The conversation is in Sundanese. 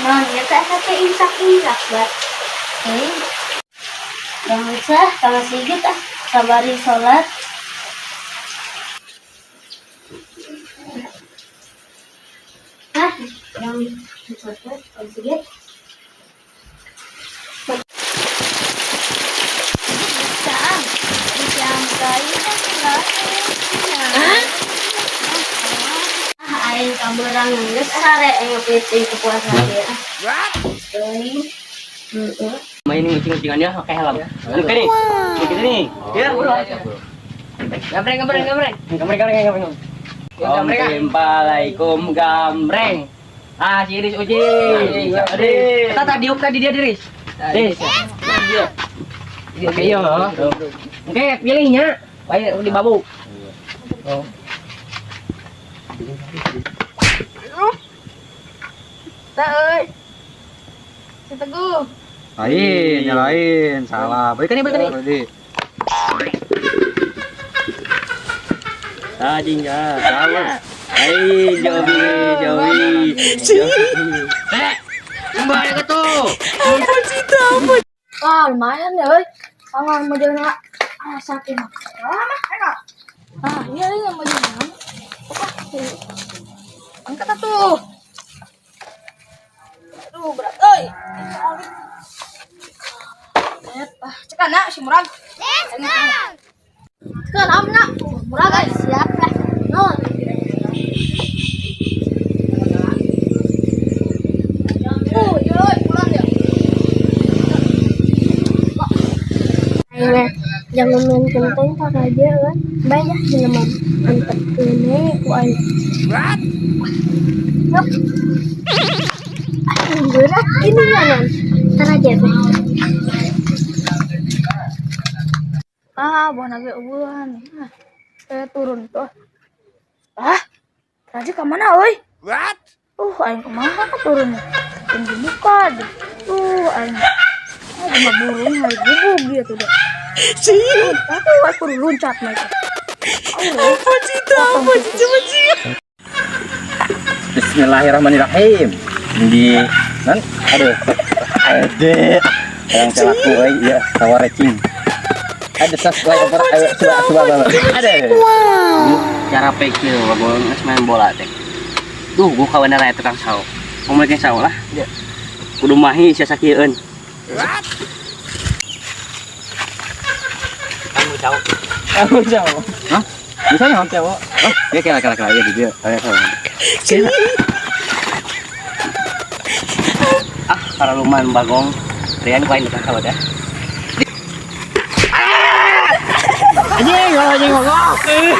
Naon ieu teh asa teh imsak-imsak bat. Eh. Bangsa ka masjid ah, sabari salat. Ah, yang ka masjid. Ah, aing kabeurang geus sare aing ngepit ke puasa ge. Teuing. Heeh. Main ngucing-ngucingannya pakai helm. Oke nih. Oke nih. Ya, bro. Gambreng, gambreng, gambreng. Gambreng, gambreng, gambreng. Assalamualaikum gambreng. Ah, si Iris Uji. Aduh. Tadi diuk tadi dia Iris. Iris. Oke yo. Oke, pilihnya. Baik di babu. Oh. Tak euy. Si Teguh. Lain, nyalain, salah. Balikan nih, balikan nih. Tadi enggak, salah. Hai, Jobi, Jobi. Eh, kembali ke tuh. Wah, lumayan ya euy. Angan modelna ah sakit mah. Ah, iya iya modelna. Angkat atuh. Aduh, berat euy. Ah, cekan nak si murag. Let's go. Cekan amna. Murag guys, siap lah. No. Oh, iya euy, pulang ya. Ayo, jangan main kenteng tak aja kan. Banyak jelema mantep kene ku aing. Yup. Aing berat ini ya non. Ntar aja deh. Ah, buah naga eueuhan. Ah, turun tuh. Ah, Raja ke mana, euy? What? Aing kemana turunnya? Aing dibuka deh. Aing. Ah, cuma burung aing gubug dia tuh deh. Aku loncat mereka. Apa sih itu? Apa sih coba sih? Bismillahirrahmanirrahim. Di nan aduh. Ade. Yang celaku euy, ya, tawar recing. Ada subscribe over ayo coba coba coba. Ada. Cara pikir gua geus main bola teh. Duh, gua kawan raya tukang sawo. Mau sawo lah. Kudu mahi sia sakieun. Kamu sawo. Kamu sawo. Hah? Bisa ya sawo? Oh, ya kira kira kira ya dia. Ayo sawo. Ah, para luman bagong. Rian kuain tukang sawo dah. Anjing, anjing, anjing.